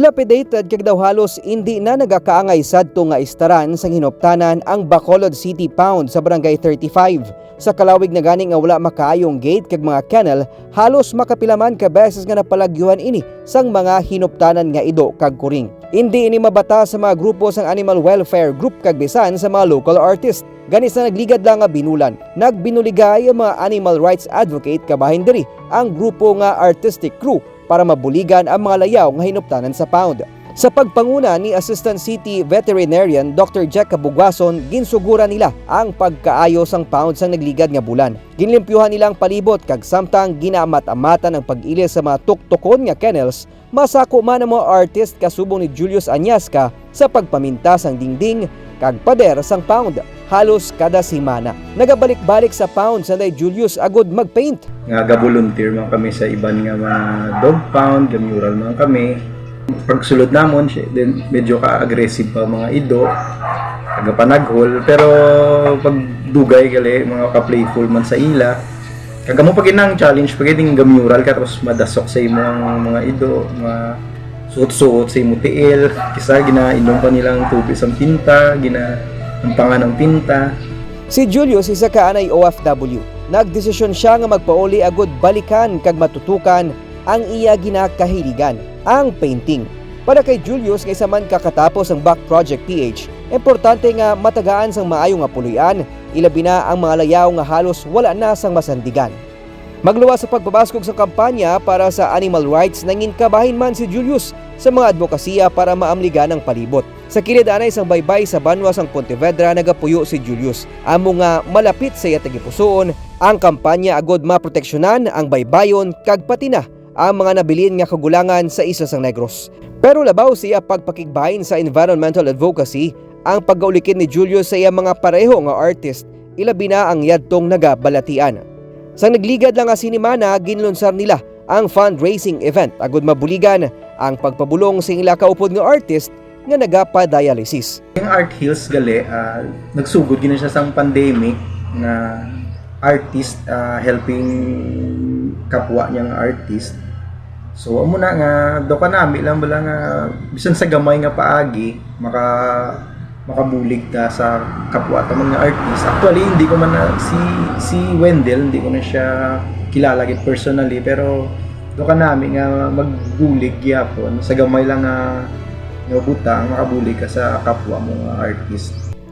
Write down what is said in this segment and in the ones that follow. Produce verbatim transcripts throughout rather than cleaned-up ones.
Dilapidated kag daw halos indi na nagakaangay sadto nga istaran sang hinuptanan ang Bacolod City Pound sa Barangay thirty-five. Sa kalawig na gani nga wala makaayong gate kag mga kennel, halos makapila man ka beses nga napalagyuhan ini sang mga hinuptanan nga ido kag kuring. Indi ini mabata sa mga grupo sang animal welfare group kag bisan sa mga local artist. Gani sa nagligad lang nga binulan, nagbinuligay ang mga animal rights advocate kabahin diri ang grupo nga artistic crew para mabuligan ang mga layaw nga hinuptanan sa pound. Sa pagpanguna ni Assistant City Veterinarian Doctor Jack Cabugwason, ginsuguran nila ang pagkaayo sang pound sang nagligad nga bulan. Ginlimpyuhan nila ang palibot kag samtang ginaamat-amatan ang pag-ilis sa mga tuktukon nga kennels, masako man ang mga artist kasubong ni Julius Añasca sa pagpaminta sang dingding kag pader sang pound halos kada semana. Nagabalik-balik sa pound sanday Julius agud magpaint. Nga ga-volunteer man kami sa iban nga mga dog pound, ga-mural man kami. Pagsulod namon, si-, then medyo ka-aggressive pa mga ido, kagapanaghol, pero pag dugay gali, mga ka-playful man sa ila. Kag amo pa gid ang challenge, pag ining ga-mural ka, tapos madasok sa imo ang mga ido, ma-, suot-suot sa imo tiil, kisa ginainom pa nilang tubig sang tinta, ginaampangan ang tinta. Si Julius isa ka anay O F W. Nagdesisyon siya nga magpauli agud balikan kag matutukan ang iya ginakahiligan, ang painting. Para kay Julius nga isa man ka katapos ang Back Project P H, importante nga matagaan sang maayo nga puloy-an, ilabi na ang mga layaw nga halos wala na sang masandigan. Magluwas sa pagpabaskog sa kampanya para sa animal rights, nangin kabahin man si Julius sa mga adbokasiya para maamligan ang palibot. Sa kilid anay sang baybay sa banwa sang Pontevedra nagapuyo si Julius, amo nga malapit sa iya tagipusoon ang kampanya agud maproteksyonan ang baybayon kag pati na ang mga nabilin nga kagulangan sa Isla sang Negros. Pero labaw sa iya pagpakigbahin sa environmental advocacy, ang pagaulikid ni Julius sa iya mga pareho nga artist, ilabi na ang yadtong nagabalatian. Sang nagligad lang nga sinimana, ginlunsar nila ang fundraising event agud mabuligan ang pagpabulong sing ila kaupod nga artist nga nagapadialysis. Ang Art Heals gali, ah, nagsugod gid na siya sang pandemic nga artist, ah, helping kapwa niya nga artist. So, amo na nga, daw kanami lang bala nga, bisan sa gamay nga paagi, maka-, makabulig ta sa kapwa ta man nga artist. Actually, hindi ko man na, si, si Wendell, hindi ko na siya kilala gid personally, pero daw kanami nga magbulig gyapon sa gamay lang nga, nga butang, makabulig ka sa kapwa mo nga artist.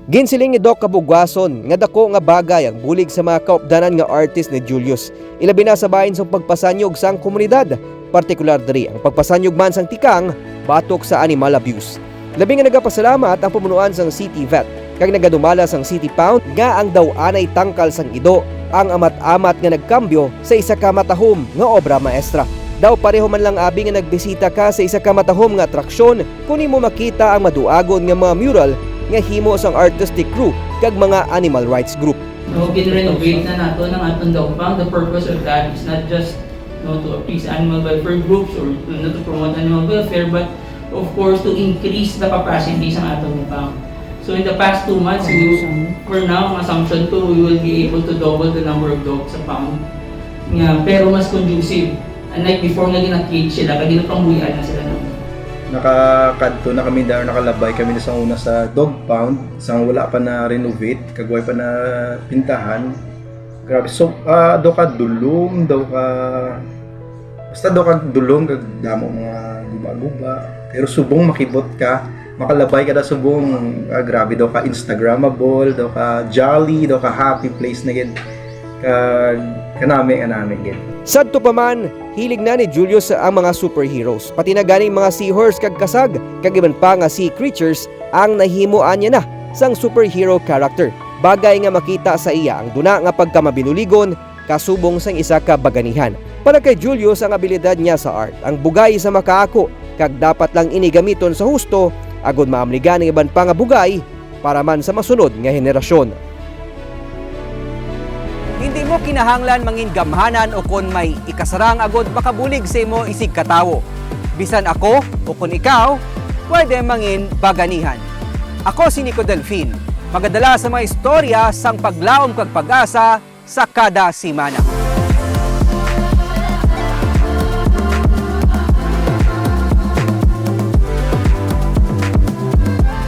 Ginsiling ni Doc Cabugwason nga dako nga bagay ang bulig sa mga kaupdanan nga artist ni Julius, ilabi na sa bahin sang pagpasanyog sang komunidad, partikular diri ang pagpasanyog man sang tikang batok sa animal abuse. Labi nga nagapasalamat ang pamunuan sang City Vet kag nagadumala sang City Pound nga ang daw anay tangkal sang ido ang amat-amat nga nagkambyo sa isa ka matahom nga obra maestra. Daw pareho man lang abi nga nagbisita ka sa isa ka matahom nga atraksyon kon imo makita ang maduagon nga mga mural nga himo sang artistic crew kag mga animal rights group. No, gin-renovate na nato ang aton dog pound. The purpose of that is not just, no, to appease animal welfare groups or, no, to promote animal welfare, but of course to increase the capacity sa aton pound. So in the past two months, we, for now, ang assumption ko, we will be able to double the number of dogs sa pound. Nga, pero mas conducive. Unlike before nga gina-cage sila, kag ginapangbuy-an na sila naman. Nakakadto na kami daw, nakalabay kami na sa una sa dog pound, sang wala pa na-renovate, kag way pa na pintahan. Grabe, so, ah, daw ka dulom, daw ka, basta daw ka dulom, kag damo mga guba-guba. Pero subong makibot ka, makalabay ka na subong, ah, grabe, daw ka Instagrammable, daw ka jolly, daw ka happy place na gid. Kag kanami, kanami gid. Sadto pa man, hilig na ni Julius ang mga superheroes, pati na ganing mga seahorse kag kasag, kag iban pa nga sea creatures ang nahimo anya na sang superhero character. Bagay nga makita sa iya ang duna nga pagkamabinuligon kasubong sang isa ka baganihan. Para kay Julius, ang abilidad niya sa art ang bugay sa makaako, kag dapat lang ini gamiton sa husto agod maamligan ang iban pa nga bugay para man sa masunod nga henerasyon. Hindi mo kinahanglan mangin gamhanan o kon may ikasarang agod makabulig sa imo isig ka tawo. Bisan ako o kon ikaw, pwede mangin baganihan. Ako si Nico Delfin, magadala sa mga istorya sang paglaom kag pag-asa sa kada semana.